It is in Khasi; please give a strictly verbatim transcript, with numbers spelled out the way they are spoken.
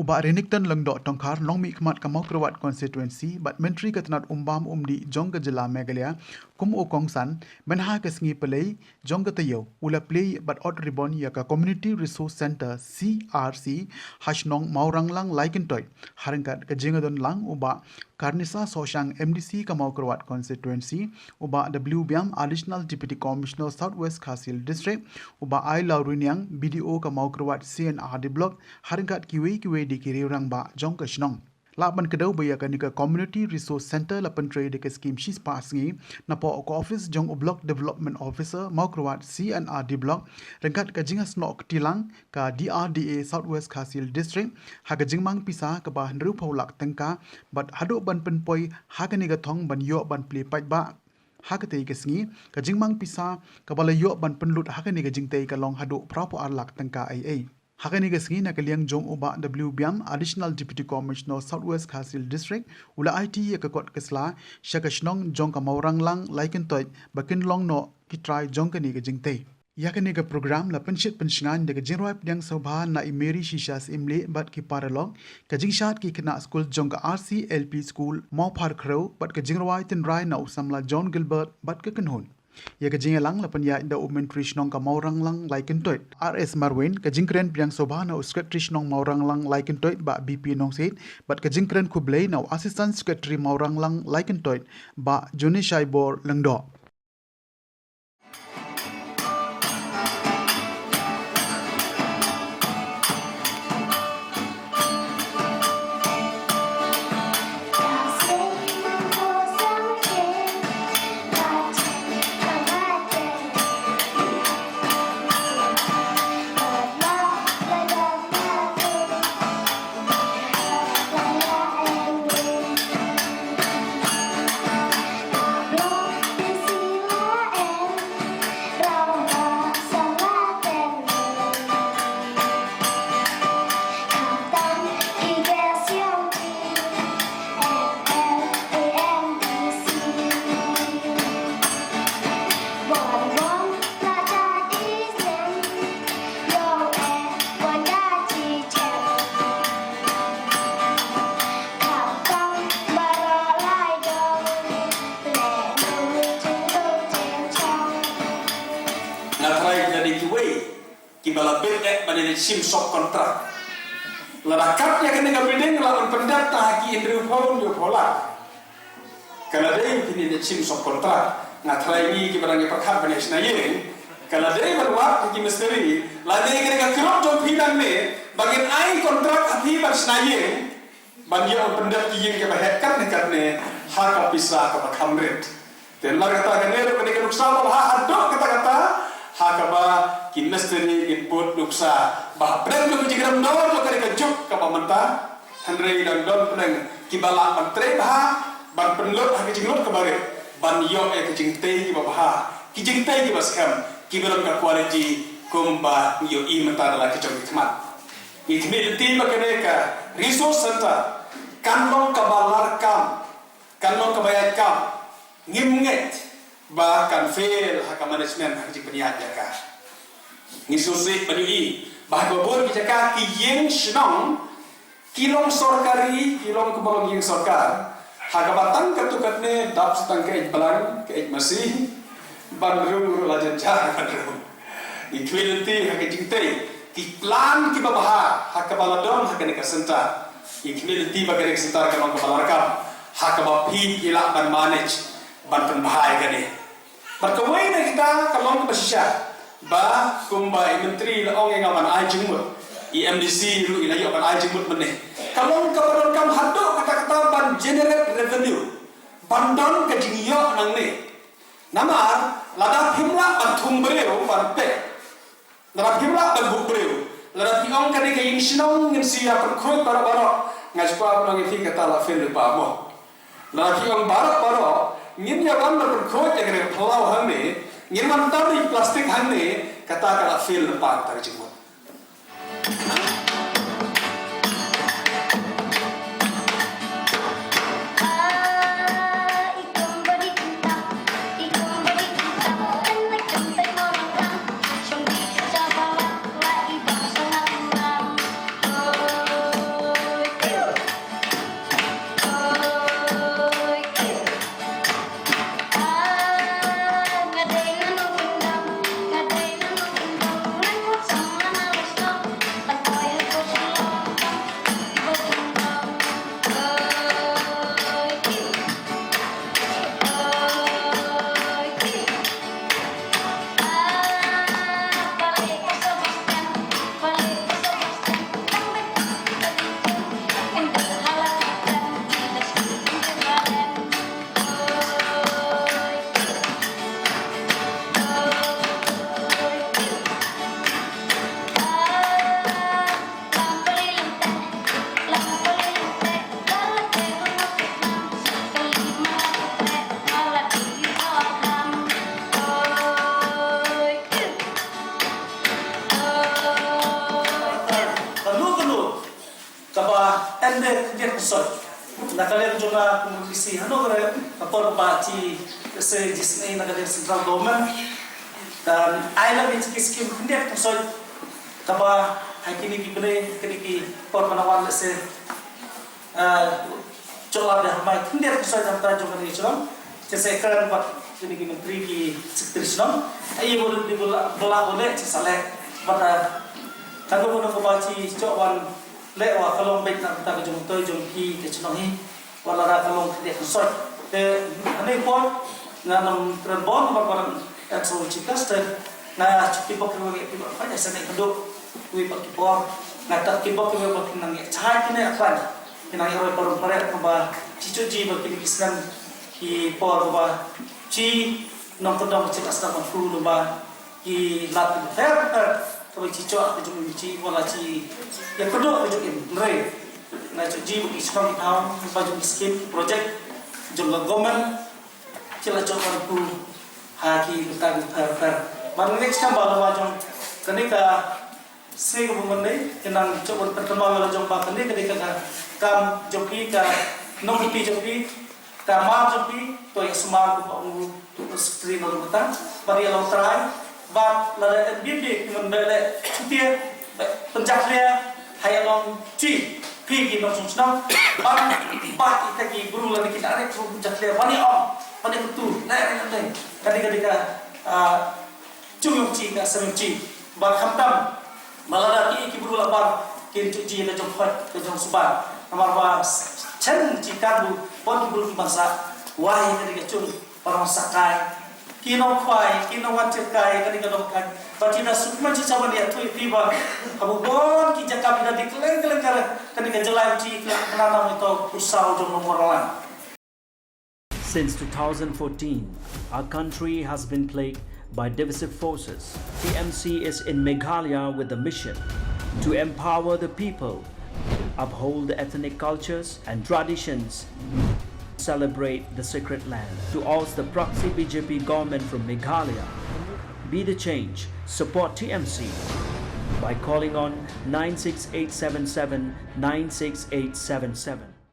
Bah Renikton Lyngdoh Tongkhar, nongmihkhmat ka Mawkyrwat Constituency bad Myntri ka tnad umbam umdih jong ka jylla Meghalaya, kum u kongsan, mynha ka sngi Palei jong ka taïew, u la plie bad ot ribbon ïa ka Community Resource Centre, C R C, ha shnong Mawranglang Laikyntoit, ha ryngkat ka jingdon lang u Bah Karnisa Sohshang, M D C ka Mawkyrwat Constituency, u Bah W Biam, Additional Deputy Commissioner, South West Khasi Hills District, u Bah I Lawriniang, B D O ka Mawkyrwat C and R D Block, ha ryngkat kiwei kiwei de ki rangbah jong ka shnong. Lah ban kdew ba ïa kane ka Community Resource Centre la pyntrei da ka skim shispah sngi napoh ka office jong u Block Development Officer Mawkyrwat C and R D Block, ryngkat ka jingsnoh kti lang ka D R D A South West Khasi Hills District, ha ka jingmang pisa kaba hynriewphew lak tyngka, bad haduh ban pynpoi ha kane ka thong ban ïoh ban plie paidbah. Ha katei ka sngi, ka jingmang pisa kaba la ïoh ban pynlut ha kane ka jingtei ka long haduh phraphew ar lak tyngka ei ei. Ha kane ka sngi, na ka liang jong u Bah W Biam, Additional Deputy Commissioner, South West Khasi Hills District, u la aiti ïa ka kot ka sla sha ka shnong jong ka Mawranglang Laikyntoit ba kin long noh ki trai jong kane ka jingtei. Ïa kane ka program la pynshit pynshngaiñ da ka jingrwai pdiang sngewbha na i Mary Shisha Syiemlieh bad ki paralok, ka jingshad ki khynnah skul jong ka R C L P School Mawpharkhrew bad ka jingrwai tynrai na u samla John Gilbert bad ka kynhun. Ïa ka jingïalang la pynïaid da u Myntri Shnong ka Mawranglang Laikyntoit, R S Marwein, ka jingkren pdiang sngewbha na u Secretary Shnong Mawranglang Laikyntoit, Bah B P Nongsiej, bad ka jingkren khublei na u Assistant Secretary Mawranglang Laikyntoit, Bah Johnny Shaibor Lyngdoh. Nga tharai lada kiwei kiba la bit eh ban ïaleit shim sub contract, lada kat ïa kane ka building la ban pyndep tang ha ki hynriewphew hynñiewphew lak, ka la dei ba phin ïaleit shim sub contract. Nga tharai ngi kiba dang ïa pyrkhat ban ïa shna ïing, ka la dei ban wad ha ki mistri, lada ïa kane ka krop jong phi nangne ba ngin ai contract ha phi ban shna ïing, ban ïoh ban pyndep ki ïing kiba heh katne katne ha ka pisa kaba kham rit. Te namar kata kane ruh kane ka nuksa ba bha haduh katta katta ha kaba ki mistri kin bud nuksa ba hapdeng jong ka jingrem dor jong kane ka juk kaba mynta, hynrei dang don pdeng kiba lah ban trei bha, ban pynlut ha ka jinglut kaba rit, ban ïoh ïa ka jingtei kiba bha, ki jingtei kiba skhem, kiba don ka quality kumba ngi ïohi mynta da la ki jong ki khmat. Ngi khmih lynti ba kane ka resource center kan long kaba larkam, kan long kaba ïaid kam. Ngim ngeit ba kan fail ha ka management, ha ka jingpynïaid jaka. Ngi sngewsih ban ïohi ba ha kaba bun ki jaka ki ïing shnong ki long sorkari, ki long kumba long ïing sorkar, ha kaba tang katto katne dap sa tang ka eit blang, ka eit masi, ban rung ruh la jynjar ban rung. Ngi khmih lynti ha ka jingtei ki plan kiba bha ha kaba la don ha kane ka center. Ngi khmih lynti ba kane ka center ka long kaba larkam ha kaba phi phi lah ban manage, ban pynbha ïa kane. Bad kawei na kita ka long kaba shisha ba kumba i Myntri la ong ïa nga ban ai jingmut, i M D C ruh i la ïoh ban ai jingmut mynne. Ka long kaba donkam haduh katta katta ban generate revenue, ban don ka jingïoh nangne. Namar lada phim lah ban thung briew ban peit, lada phim lah ban buh briew, lada phi ong kane ka ïing shnong ngin sa ïa pynkhuid baroh baroh, nga sngewbha ban ong ïa phi kata la fail lypa mo. Lada phi ong baroh baroh ngin ïa wan ban pynkhuid ïa kane ka phyllaw hangne, ngin wan tam ïa plastik hangne, kata ka la fail lypa kata ka jingmut. Soi. Na ka liang jong nga kum u D C hano ka re ka por ba chi se jisnei na ka liang central government. Dan ai la ki skim khyndiat soi kaba ha kini ki bnai kini ki por ba na wan lehse. Jong la de hamai khyndiat soi dam ta jong kani jong. Te se kren bad kini ki menteri ki secretary shnong. Ai bulu di bula bula bule chi sale bad kan bulu ko ba chi jong wan le wa ka long beit na ta ka jong toi jong ki te chnong hi. Wa la ra ka long te ka soi te ane por nga nam tren bon ba ba ran at so chi kaste nga chuti bok ri wa ngi pi ba ka ja sene ka do wi ba ki por nga ta ki bok ri wa ba ki nang ya chai ki ne aklan ki nang ya roi ba ran pare ba chi chu ji ba ki ni ki snan ki por ba chi nong ka dong chi ka snan ba ku ba ki lad ki pher pher ka ba chi chwa ka jong im chi wala chi ya ka dok ka jong im re na chu ji ba ki chwa ki thaw ba jong skim project jong ka government chi la chwa ka ku ha ki ka ka pher pher ban next time ba la ba jong kani ka Sri ka bumon nei, ki nang chok ban pynthama la jong ba kane kane ka kam jong ki ka nongpi jong ki ka mar jong ki to ya sumar ko ba u to ko stri no ta ba ya long trai ba la da N B B ki mon ba le chutia ba pynjak le ha ya long chi pi ki nong sung sung ba ba ki ta ki bru la ki ta re ko pynjak le ba ni ong ba ni tu le le le kane kane ka chung yong chi ka sem yong chi ba kham tam. Malada ki ki bru la bar kin chu ji ka jong khot ka jong suba. Namar ba chen chi kan bu pon ki bru ki bangsa wai ka dei ka chung ba rong sakai ki nong khwai ki nong wan chekai ka dei ka dong kan ba chi na sukma chi chawan ya thui pi ba ka bu bon ki jaka bi da di kleng kleng ka ka dei ka jalai chi kleng kana na mi to kusau jong nong orang. Since two thousand fourteen, our country has been plagued by divisive forces. T M C is in Meghalaya with the mission to empower the people, uphold the ethnic cultures and traditions, celebrate the sacred land. To oust the proxy B J P government from Meghalaya, be the change, support T M C by calling on nine six eight seven seven nine six eight seven seven.